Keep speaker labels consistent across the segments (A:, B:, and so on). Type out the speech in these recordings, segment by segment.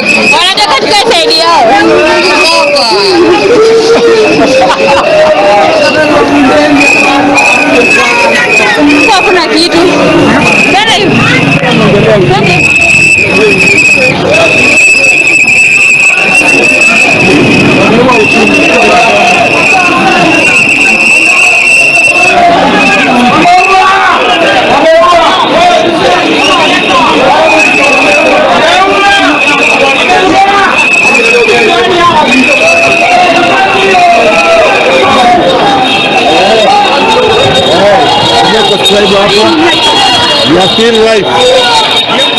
A: Wanataka tukae side yao. Hakuna kitu. Twende hivi. Twende.
B: Subscribe hapa. We are still live.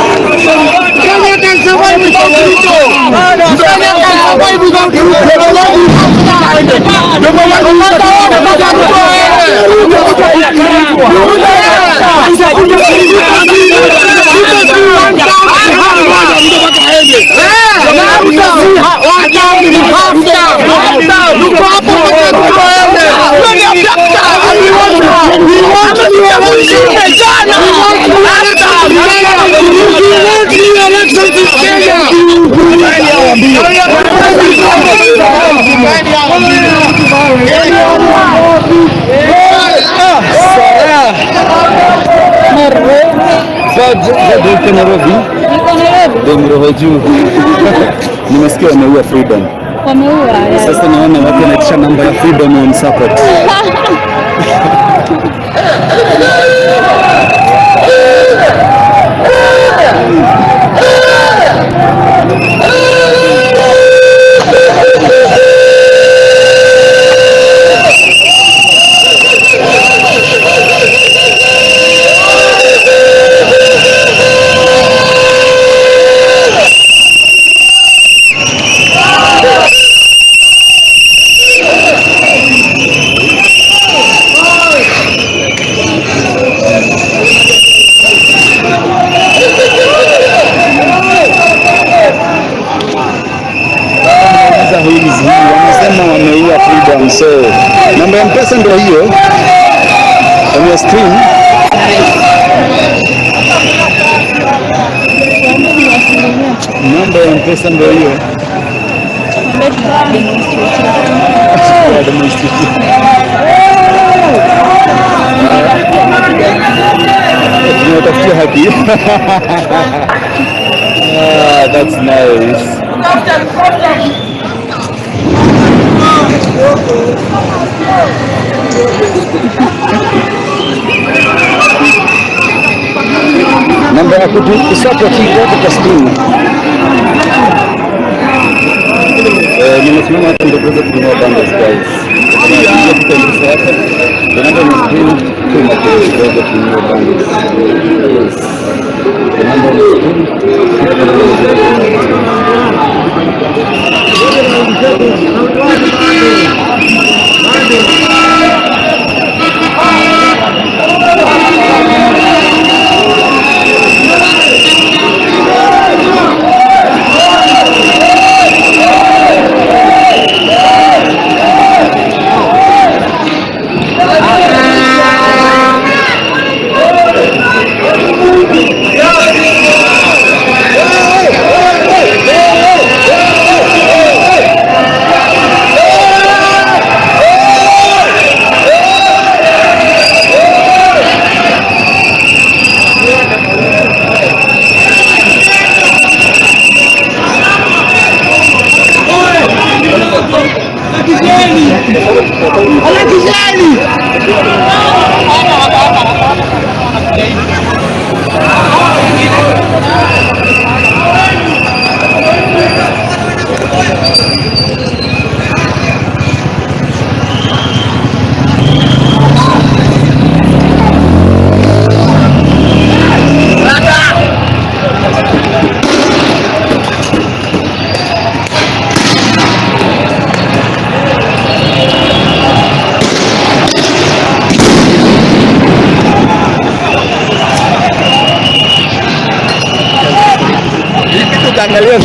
C: Kenya can survive without Ruto. Kenya can survive without Ruto.
B: Uko Nairobi?
A: Niko Nairobi.
B: Dem roho juu. Nimesikia wameua Freedom.
A: Wameua.
B: Sasa naona watu wanaitisha namba ya Freedom on support. Wamesema wameua Freedom, so namba ya M-Pesa ndio hiyo on your screen. Namba ya M-Pesa ndio hiyo. Tunatafutia haki. Ah, that's nice. Namba ya kusupport iko hapo kwa screen. Nimesimama hapa ndio kuweza kununua bundles guys. The number on screen, tuma tuweze kununua bundles. Yes. The number on screen. Angalia.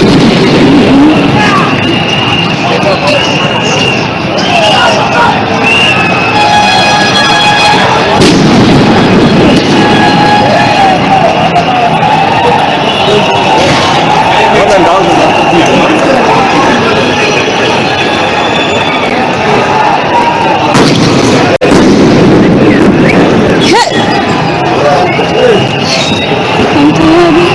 A: I'm tired.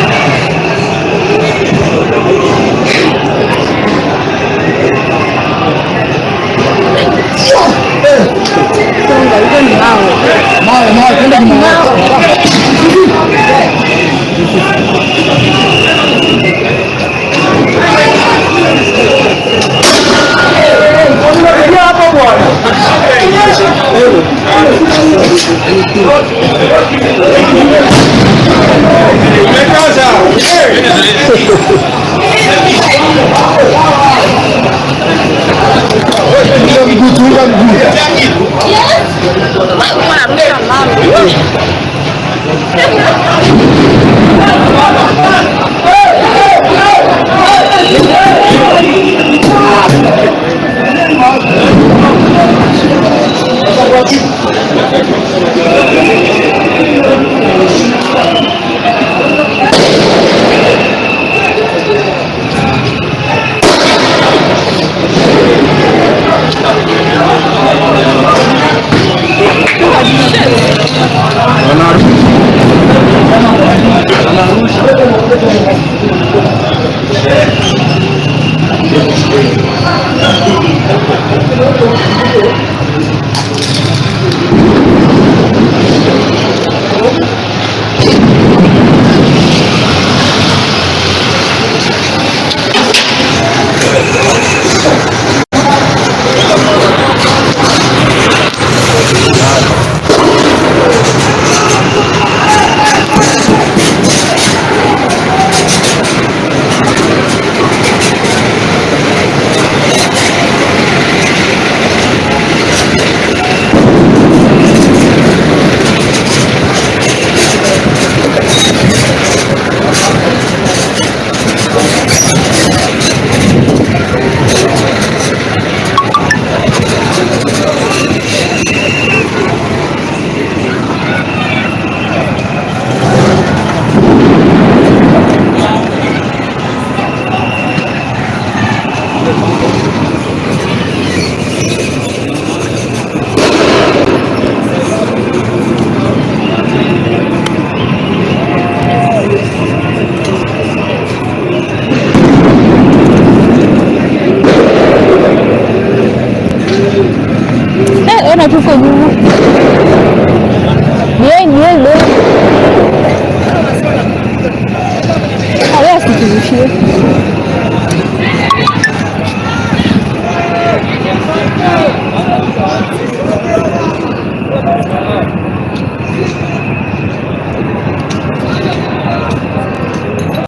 C: Mawe, mawe, kwenda mawe. Mguu, chunga mguu.
A: Eh, ona tuko nyuma. Bien, bien, bien. Ah, wewe asiturushie.